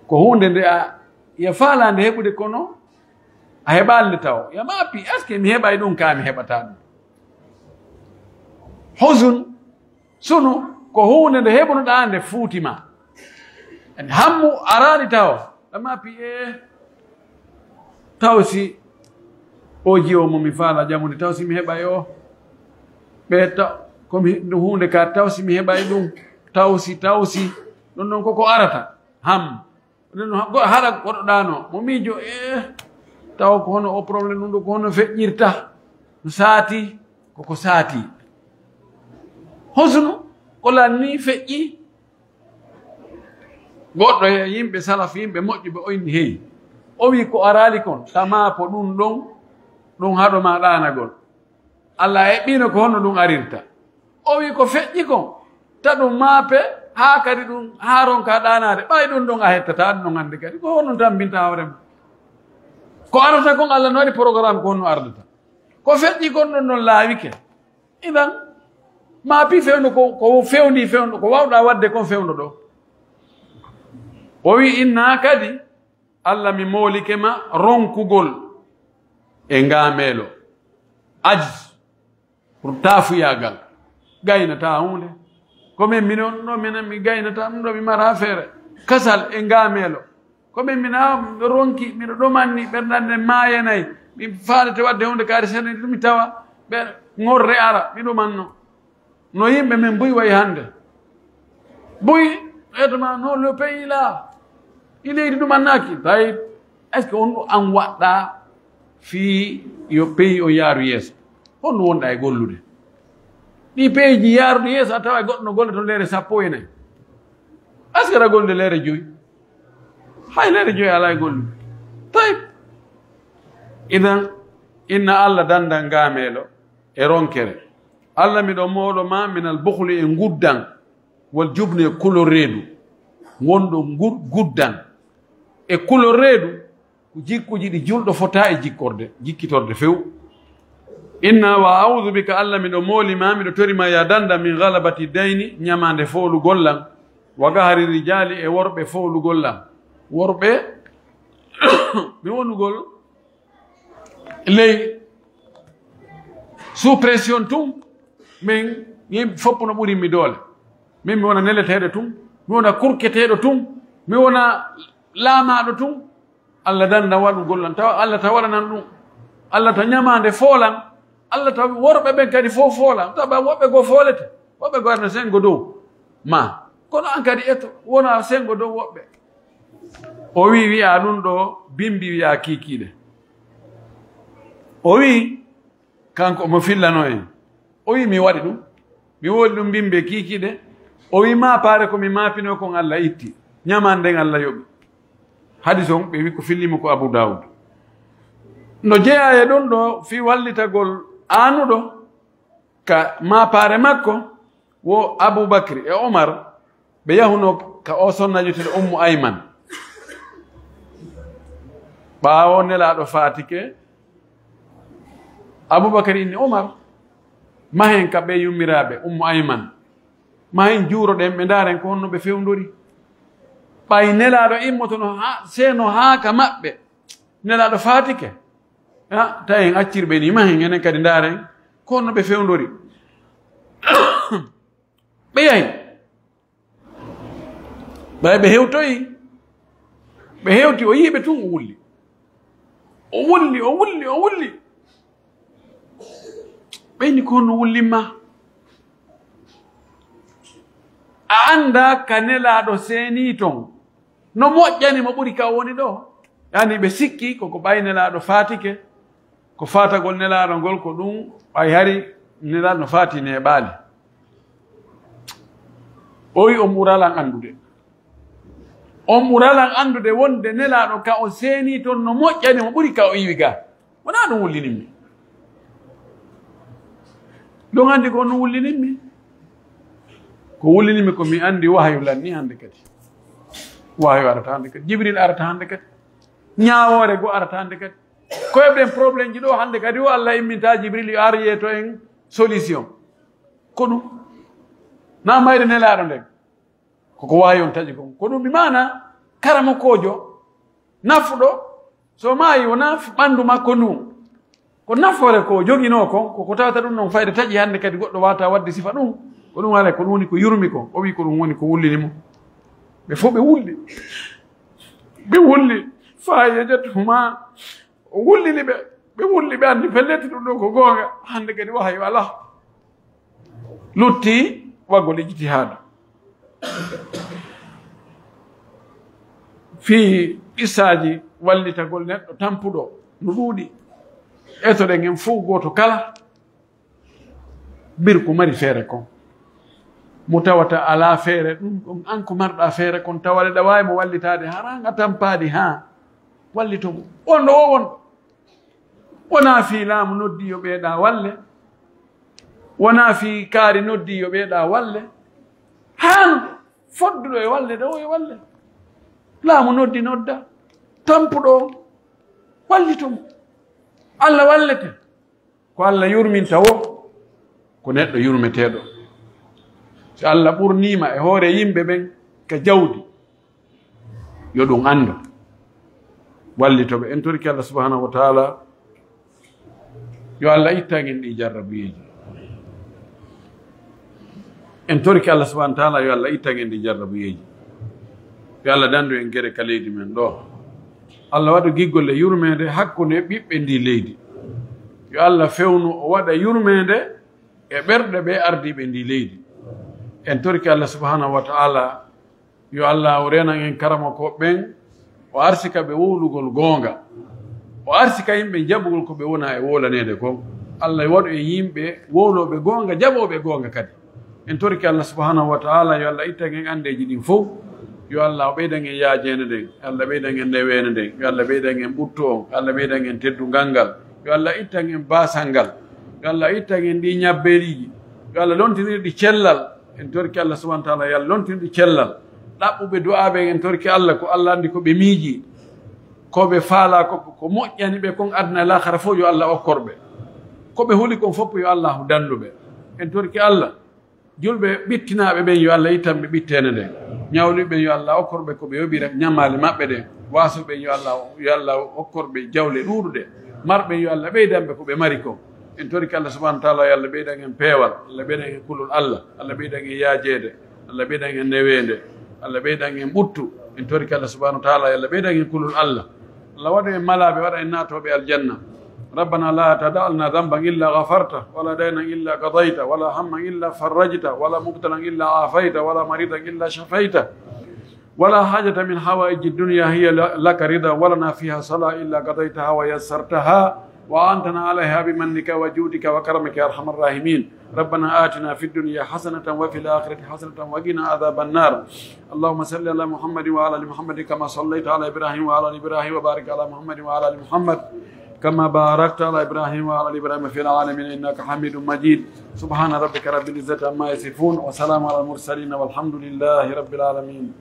ko huunde nde a, ya faalaa nde heɓude, kono a heɓaali nde taw. Ya maapi, est-ce que mi heɓay ɗum, kaa mi heɓataa ɗum? Huzun, sunu, ko huunde nde heɓunoɗaa nde fuuti ma. Hammu araali taw. Amma pi'e tawsi o jiwo mo mi faala jamude, tawsi mi heɓay o. Ɓe ta-, ko mi, ɗum huunde ka tawsi mi heɓay ɗum. Tawsi, tawsi. Ɗum ɗon koko arata. Ham. Ɗum ɗon ha-, go-, hara goɗɗo ɗaano. Mo miijo, eh, taw ko hono o problème ɗum ɗo, ko hono feƴƴirta. No saati, koko saati. Hosunu, ko lanni feƴƴi. Goɗɗo e yimɓe salaf, yimɓe moƴƴuɓe, o inni, "Hey," o wi'i, "ko araali kon, ta maapo ɗum ɗon, ɗum haɗo ma ɗaanagol." Alla eɓɓiino ko honno ɗum arirta. O wi'i, "Ko feƴƴi kon, ta ɗum maape, haa kadi ɗum, haa ronka ɗaanaade. Ɓay ɗum ɗon a hettataa ɗum ɗon hannde kadi. Ko honɗum tambinta hoore ma?" Ko arata kon, Alla no waɗi programme ko honno ardata. Ko feƴƴi kon ɗon ɗon laawike. Idan, maapi fewndo ko, ko fewndi fewndo, ko wawɗa wadde kon fewndo ɗo. O wi'i, "Inna kadi, Alla mi moolike ma ronkugol e ngaameelo." Ajz, pour taafuyaagal. Gaynataa huunde. Ko min, minon ɗo, minen mi gaynataa ɗum ɗo, mi mara feere. Kasal e ngaameelo. Ko min, mina ronki, miɗo ɗomanni, ɓernde nden maayanay. Mi faalete wadde huunde kaari sanne, mi tawa ɓe ŋorre ara, mi ɗomanno. No yimɓe men buy wayi hannde. Buy, etoma, non le pays là. I leydi ɗum annaaki. Tawi, est-ce que on ɗo an waɗɗa fii yo pays o yaaru yeeso? Honno wonɗa e gollude? Ɗi pays ji yaaruɗi yeeso, a tawa goɗɗo no golla to leere sappo e nayi. Est-ce que aɗa gollude leere joyi? Hay leere joyi alaa e gollude. Tawi, idan, inna Alla danda ngaameelo e ronkere. Alla, miɗo moolo ma minal bukhli e nguddan, wal jubni e kulol reedu. Wonɗo ngu-, nguddan e kulol reedu, ko jikkuuji ɗi julɗo fota e jikkorde, jikkitorde few. Inna wa a'udhu bika, Alla, miɗo mooli ma, miɗo tori ma, ya danda, min ghalabati dayni, ñamaande foolugol lan, wa qahri rijaali, e worɓe foolugol lan. Worɓe, mi wonugol ley sous pression tun, min, yimɓe fof no ɓuri mi doole. Min mi wona neleteeɗo tun, mi wona kurketeeɗo tun, mi wona laamaaɗo tun. Alla danda waɗugol lan, tawa Alla ta waɗanan ɗum. Alla ta ñamaande foolan, Alla ta worɓe ɓen kadi fof foolan, tawa woɓɓe goo foolete, woɓɓe goo arna sengo dow ma. Kono an kadi eto, wona sengo dow woɓɓe. O wi'i, wi'a ɗum ɗo bimbi, wi'a kiikiiɗe. O wi'i, kanko omo fillano en. O wi'i, mi waɗi ɗum. Mi woli ɗum bimbi e kiikiiɗe. O wi'i, maapaare ko mi maapinoo kon Alla itti. Ñamaan nden Alla yoɓi. Hadis on, ɓe wi'i ko fillimo ko Abu Dawud. No jeyaa e ɗon ɗo fii wallitagol aanuɗo ka maapaare makko, wo Abu Bakri e Omar, ɓe yahunoo ka o sonna wi'eteeɗo Ummu Ayman. Ɓaawo Nelaaɗo faatike, Abu Bakri inni Omar, mahen ka ɓe yummiraaɓe Ummu Ayman. Mahen juuroɗen ɓe, ndaaren ko honno ɓe fewndori. Ɓay Nelaaɗo immotono haa, seeno haa ka maɓɓe. Nelaaɗo faatike. Ha, tawi en accir ɓe ni, mahen enen kadi ndaaren ko honno ɓe fewndori. Ɓe yahi. Ɓay ɓe hewtoyi. Ɓe hewti, o yi'i ɓe tun, o wulli. O wulli, o wulli, o wulli. Ɓe inni, "Ko honno wullimma? A anndaa ka Nelaaɗo seenii ton? No moƴƴani mo ɓuri ka o woni ɗo?" Yani ɓe sikki ko ko ɓay Nelaaɗo faatike, ko faatagol Nelaaɗo ngol ko ɗum, ɓay hari Nelaaɗo no faati neeɓaali. O wi'i, "On ɓuralan anndude. On ɓuralan anndude wonde Nelaaɗo ka o seenii ton no moƴƴani mo ɓuri ka o iwi ga." Wonaa ɗum wullinimmi. Ɗum anndi ko ɗum wullinimmi. Ko wullinimmi ko mi anndi wahayu lanni hannde kadi. Wahayu arata hannde kadi. Jibril arata hannde kadi. Ñaawoore goo arata hannde kadi. Ko heɓɗen problème ji ɗo hannde kadi, o Alla imminta Jibril yo ar yeeto en solution. Ko ɗum. Na mayre Nelaaɗo nden. Ko ko waawi on taƴi kon. Ko ɗum bi maana karamokoojo nafuɗo, so maayi wonaa f-, ɓanndu makko ndun. Ko nafoore ko joginoo kon, ko ko tawata ɗum non fayde taƴi hannde kadi goɗɗo waata waɗde sifa ɗum. Ko ɗum haala ko ɗum woni ko yurmi kon. O wi'i ko ɗum woni ko wullini mo. Ɓe fof ɓe wulli. Ɓe wulli. Faa yejjatuhuma. O wullini ɓe. Ɓe wulli ɓe anndi pellet ɗum ɗo ko goonga. Hannde kadi wahayu alaa. Lutti waɗgol ijtihaadu. Fii qissaaji wallitagol neɗɗo tampuɗo no ɗuuɗi. Etoɗen en fof gooto kala mbir ko mari feere kon. Mo tawata alaa feere, ɗum ɗon an ko marɗaa feere kon, tawa aɗa waawi mo wallitaade, haraa nga tampaade haa wallito mo. Wonɗo o wonɗo. Wonaa fii laamu noddii yo ɓeeɗaa walle. Wonaa fii kaari noddii yo ɓeeɗaa walle. Haanuɗo fodduɗo e walle ɗo yo walle. Laamu noddi nodda. Tampuɗo on wallito mo. Alla wallete. Ko Alla yurminta wo, ko neɗɗo yurmeteeɗo. Si Alla ɓurniima e hoore yimɓe ɓen ka jawdi, yo ɗum anndu. Wallito ɓe. En torike Alla subhanahu wa taala, yo Alla ittan en ɗi jarrabuyeeji. En torike Alla subhanahu wa taala, yo Alla ittan en ɗi jarrabuyeeji. Yo Alla dandu en gere ka leydi men ɗo. Alla waɗu giggol e yurmeende hakkunde ɓiɓɓe ndi leydi. Yo Alla fewnu o waɗa yurmeende e ɓerɗe ɓe ardiiɓe ndi leydi. En torike Alla subhanahu wa taala, yo Alla o renan en karamokooɓe ɓen, o arsika ɓe wowlugol goonga. O arsika yimɓe jaɓugol ko ɓe wona e wowlaneede kon. Alla waɗu en yimɓe wowlooɓe goonga, jaɓooɓe goonga kadi. En torike Alla subhanahu wa taala, yo Alla ittan en anndeeji ɗin fow. Yo Alla o ɓeydan en yaajeende nden, yo Alla ɓeydan en neweende nden, yo Alla ɓeydan en ɓuttu on, yo Alla ɓeydan en teddungal ngal, yo Alla ittan en baasal ngal, yo Alla ittan en ɗi ñabbeeliiji, yo Alla lontinir ɗi cellal. En torike Alla subhanahu wa taala, yo Alla lontinir ɗi cellal. Ɗaɓɓuɓe du'aa ɓen, en torike Alla, ko Alla anndi ko ɓe miiji, ko ɓe faalaa, ko, ko moƴƴani ɓe kon aduna e laakara fow, yo Alla okkor ɓe. Ko ɓe huli kon fof, yo Alla dandu ɓe. En torike Alla, julɓe ɓittinaaɓe ɓen, yo Alla ittan ɓe ɓitteende nden. Ñawluɓe ɓen, yo Alla okkor ɓe ko ɓe yoɓira ñamaale maɓɓe ɗen. Waasuɓe ɓen, yo Alla, yo Alla okkor ɓe jawle ɗuuɗuɗe. Marɓe ɓen, yo Alla ɓeydan ɓe ko ɓe mari kon. En torike Alla subhanahu wa taala, yo Alla ɓeydan en peewal, Alla ɓeydan en kulol Alla, Alla ɓeydan en yaajeede, Alla ɓeydan en neweende, Alla ɓeydan en ɓuttu. En torike Alla subhanahu wa taala, yo Alla ɓeydan en kulol Alla. Alla waɗu en malaaɓe, waɗa en naatooɓe aljanna. ربنا لا تدع لنا ذنبا إلا غفرته، ولا دينا إلا قضيته، ولا هما إلا فرجته، ولا مبتلا إلا عافيته، ولا مريضا إلا شفيته، ولا حاجة من حوائج الدنيا هي لك رضا ولنا فيها صلاح إلا قضيتها ويسرتها وأعنتنا عليها بمنك وجودك وكرمك يا أرحم الراحمين. ربنا آتنا في الدنيا حسنة وفي الآخرة حسنة وقنا عذاب النار. اللهم صل على محمد وعلى آل محمد كما صليت على إبراهيم وعلى آل إبراهيم وبارك على محمد وعلى آل محمد كما باركت على إبراهيم وعلى آل إبراهيم في العالمين إنك حميد مجيد. سبحان ربك رب العزة عما يصفون وسلام على المرسلين والحمد لله رب العالمين.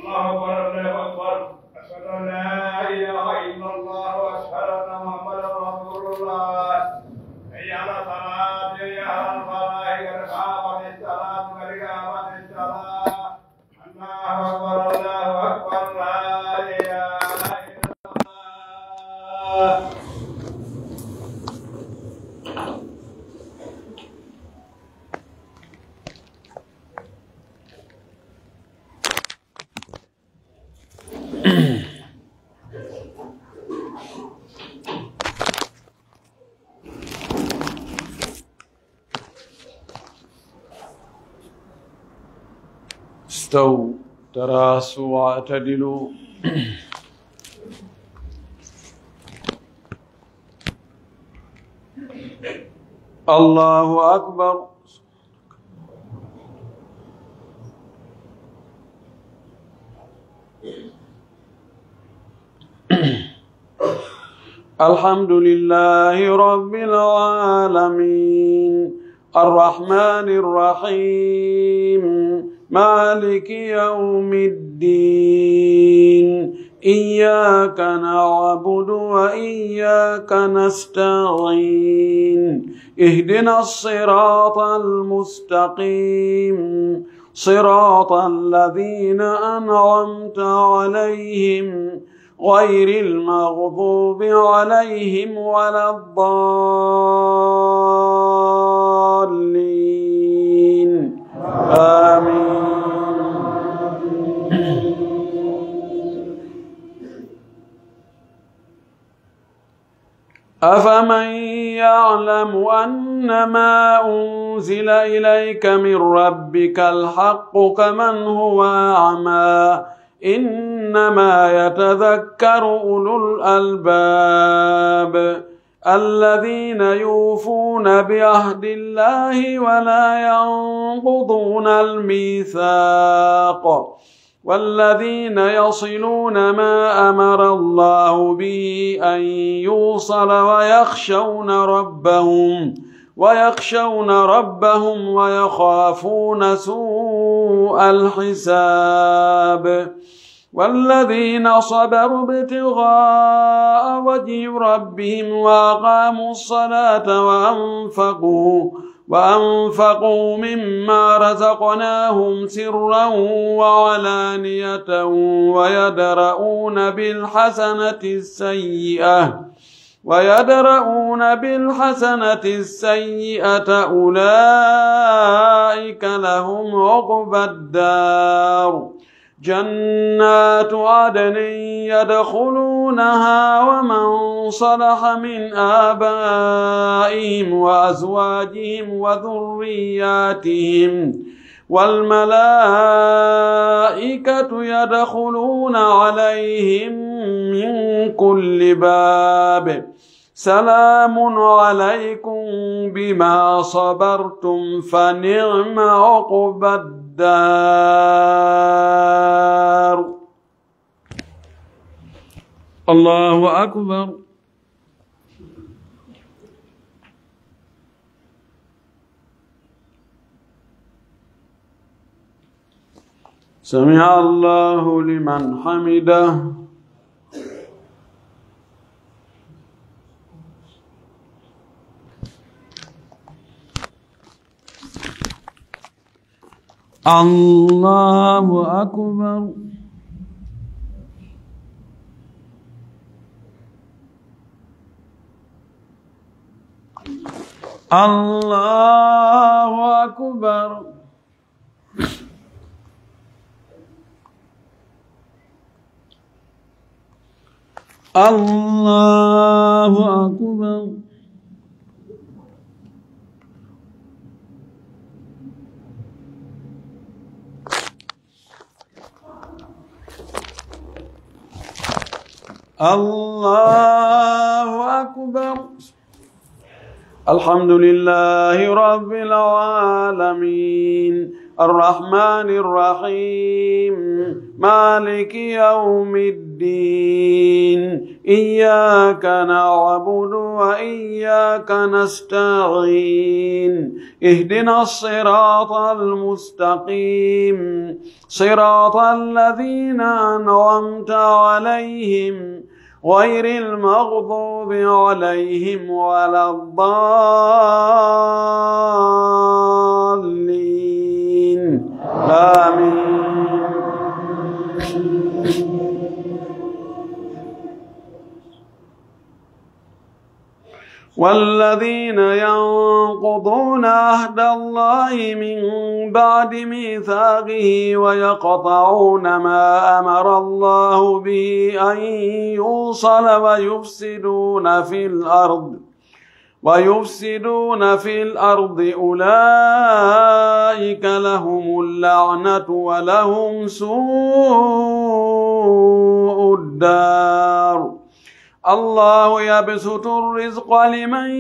الله أكبر، الله أكبر. أشهد أن لا إله إلا الله وأشهد أن محمدا رسول الله. حي على الصلاة، حي على الفلاح، قد قامت الصلاة، قد قامت الصلاة. الله أكبر، الله أكبر، لا إله إلا الله. So taw تراصوا واعتدلوا. الله أكبر. الحمد لله رب العالمين. الرحمن الرحيم. مالك يوم الدين. إياك نعبد وإياك نستعين. اهدنا الصراط المستقيم. صراط الذين أنعمت عليهم غير المغضوب عليهم ولا الضالين. آمين. أفمن يعلم أنما أنزل إليك من ربك الحق كمن هو أعمى إنما يتذكر أولو الألباب الذين يوفون بعهد الله ولا ينقضون الميثاق والذين يصلون ما أمر الله به أن يوصل ويخشون ربهم، ويخشون ربهم ويخافون سوء الحساب. والذين صبروا ابتغاء وجه ربهم وأقاموا الصلاة وأنفقوا وأنفقوا مما رزقناهم سرا وعلانية ويدرءون بالحسنة السيئة، ويدرءون بالحسنة السيئة أولئك لهم عقبى الدار. جنات عدن يدخلونها ومن صلح من آبائهم وأزواجهم وذرياتهم، والملائكة يدخلون عليهم من كل باب. سلام عليكم بما صبرتم فنعم عقبى الدار. الله أكبر. سمع الله لمن حمده. الله أكبر. الله أكبر. الله أكبر. الله أكبر. الحمد لله رب العالمين. الرحمن الرحيم. مالك يوم الدين. إياك نعبد وإياك نستعين. اهدنا الصراط المستقيم. صراط الذين أنعمت عليهم غير المغضوب عليهم ولا الضالين. آمين. والذين ينقضون عهد الله من بعد ميثاقه ويقطعون ما أمر الله به أن يوصل ويفسدون في الأرض ويفسدون في الأرض أولئك لهم اللعنة ولهم سوء الدار. الله يبسط الرزق لمن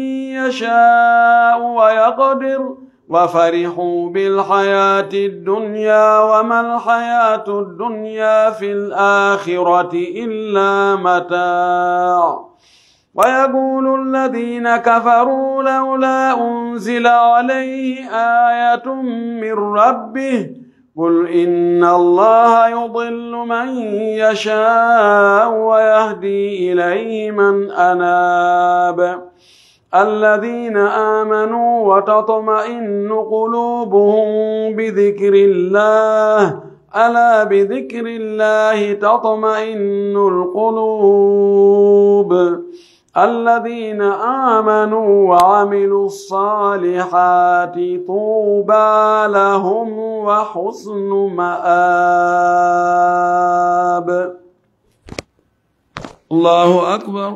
يشاء ويقدر، وفرحوا بالحياة الدنيا وما الحياة الدنيا في الآخرة إلا متاع. ويقول الذين كفروا لولا أنزل عليه آية من ربه، قل إن الله يضل من يشاء ويهدي إليه من أناب. الذين آمنوا وتطمئن قلوبهم بذكر الله، ألا بذكر الله تطمئن القلوب. الذين آمنوا وعملوا الصالحات طوبى لهم وحسن مآب. الله أكبر.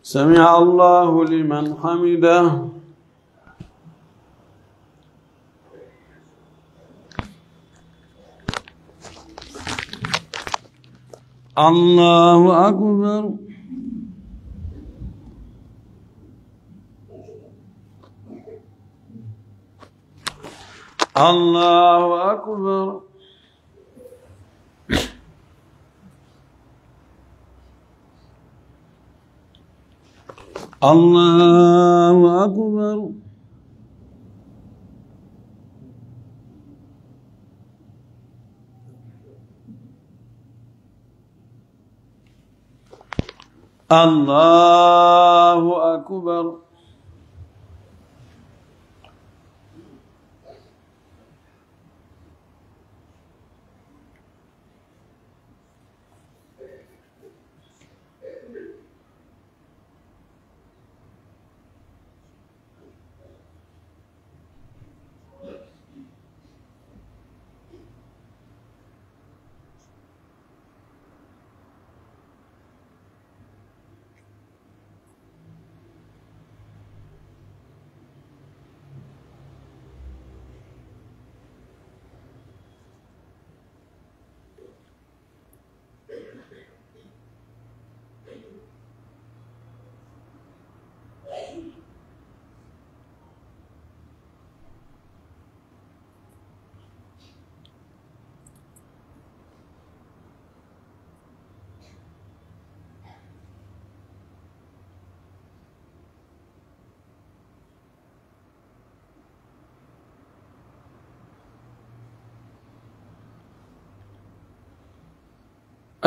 سمع الله لمن حمده. الله أكبر. الله أكبر. الله أكبر. الله أكبر.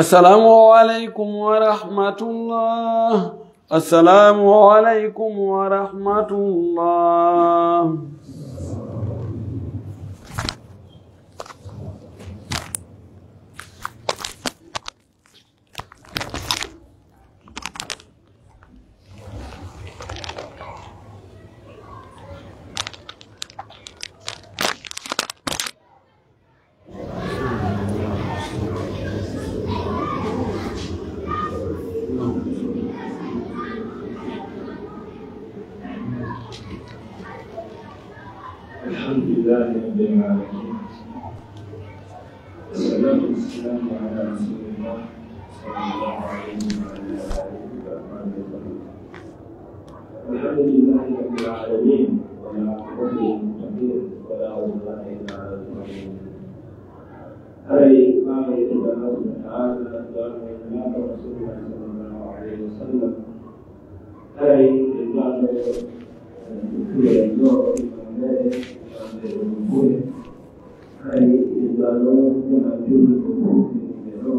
السلام عليكم ورحمة الله. السلام عليكم ورحمة الله. الحمد لله رب العالمين. والصلاة والسلام على رسول الله صلى الله عليه وعلى آله وصحبه وسلم. الحمد لله رب العالمين، والعاقبة للمتقين، ولا عدوان إلا على الظالمين. Haray ɓaawo yettude Allah subhanahu wa ta'ala, du'aaɗo e Nulaaɗo Rasulullah sallallahu alayhi wa sallam, haray en du'aano, eh, kule ɗo, imam meɗen, imam meɗen Kule. Haray en du'aano, jama julɓe fof, ɓe ɗo,